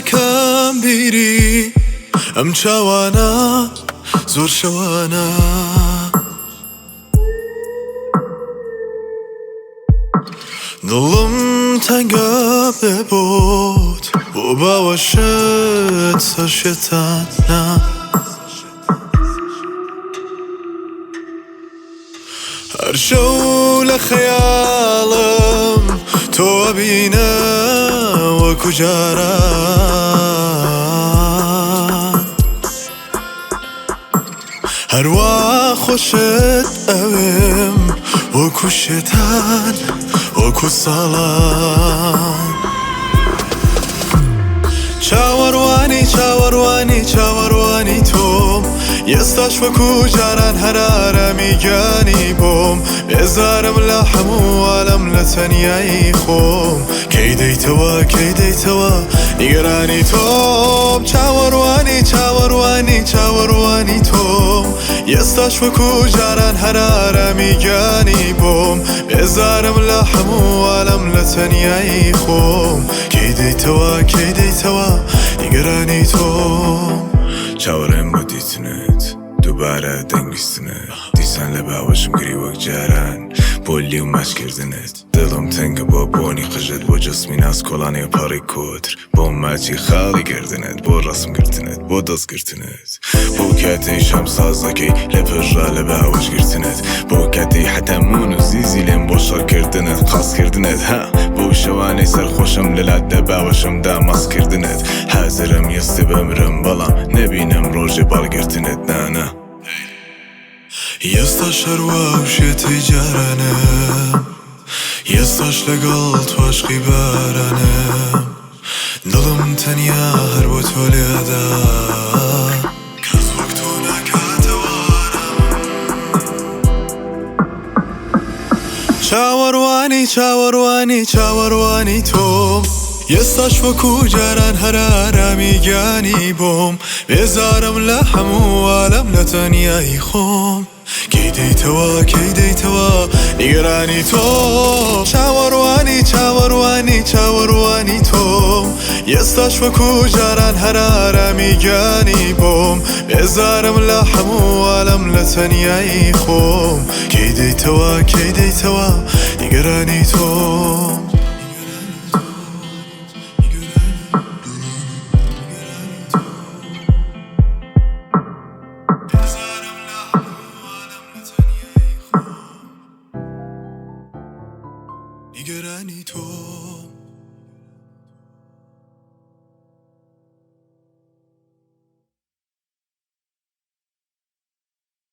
ئەکەم بیری ئەم چاوانە زۆر شەوانە. دڵم تەنگە بێ بۆت بۆ باوەشت سەرشێتانە. هەر شەو لە خەیاڵم تۆ ئەبینم وەکو جاران. هەروا خۆشت ئەوێم وەکو شێتان وەکو ساڵان. چاوەڕوانی چاوەڕوانی چاوەڕوانی تۆم ئێستاش وەکو جاران هەر ئارامی گیانی بۆم بێزارم لە هەموو عالەم لە تەنیایی خۆم کەی دێیتەوە کەی دێیتەوە نیگەرانی تۆم چاوەڕوانی چاوەڕوانی چاوەڕوانی تۆم ئێستاش وەکو جاران هەر ئارامی گیانی بۆم بێزارم لە هەموو عالەم لە تەنیایی خۆم کەی دێیتەوە کەی دێیتەوە نیگەرانی تۆم. چاوەڕێم بۆ دیتنت دووبارە دەنگ بیستنت دیسان لە باوەشم گری وەک جاران بۆ لیو ماچ کردنت دڵم تەنگە بۆ بۆنی قژت بۆ جسمی ناز کۆڵانی و پەڕی کۆتر بۆ ماچی خاڵی گەردنت بۆ ڕەسم گرتنت بۆ دەست گرتنت بۆ کاتەی شەم سازەکەی لە پشتڕا لە باوەش گرتنت بۆ کاتەی حەتا مون و زیزی لێم بۆ شەڕ کردنت قاز کردنت ها بۆ شەوانەی سەرخۆشم لەلات لە باوەشمدا مەست کردنت حازرم یەستێ بمرم بەڵام نەبینم ڕۆژێ باڵگرتنت نانا. ئێستاش هەروا و شێتەی جارانم ئێستاش لەگەڵ تۆ عەشقی بارانم دڵم تەنیا هەر بۆ تۆ لێدا کەس وەک تۆ ناکاتەوە ئارامم. چاوەڕوانی چاوەڕوانی چاوەڕوانی تۆم ئێستاش وەکو جاران هەر ئارامی گیانی بۆم بێزارم لە هەموو عالەم لە تەنیایی خۆم کەی دێیتەوە کەی دێیتەوە نیگەرانی تۆم چاوەڕوانی چاوەڕوانی چاوەڕوانی تۆم ئێستاش وەکو جاران هەر ئارامی گیانی بۆم بێزارم لە هەموو عالەم لە تەنیایی خۆم کەی دێیتەوە کەی دێیتەوە نیگەرانی تۆم. نیگەرانی تۆم.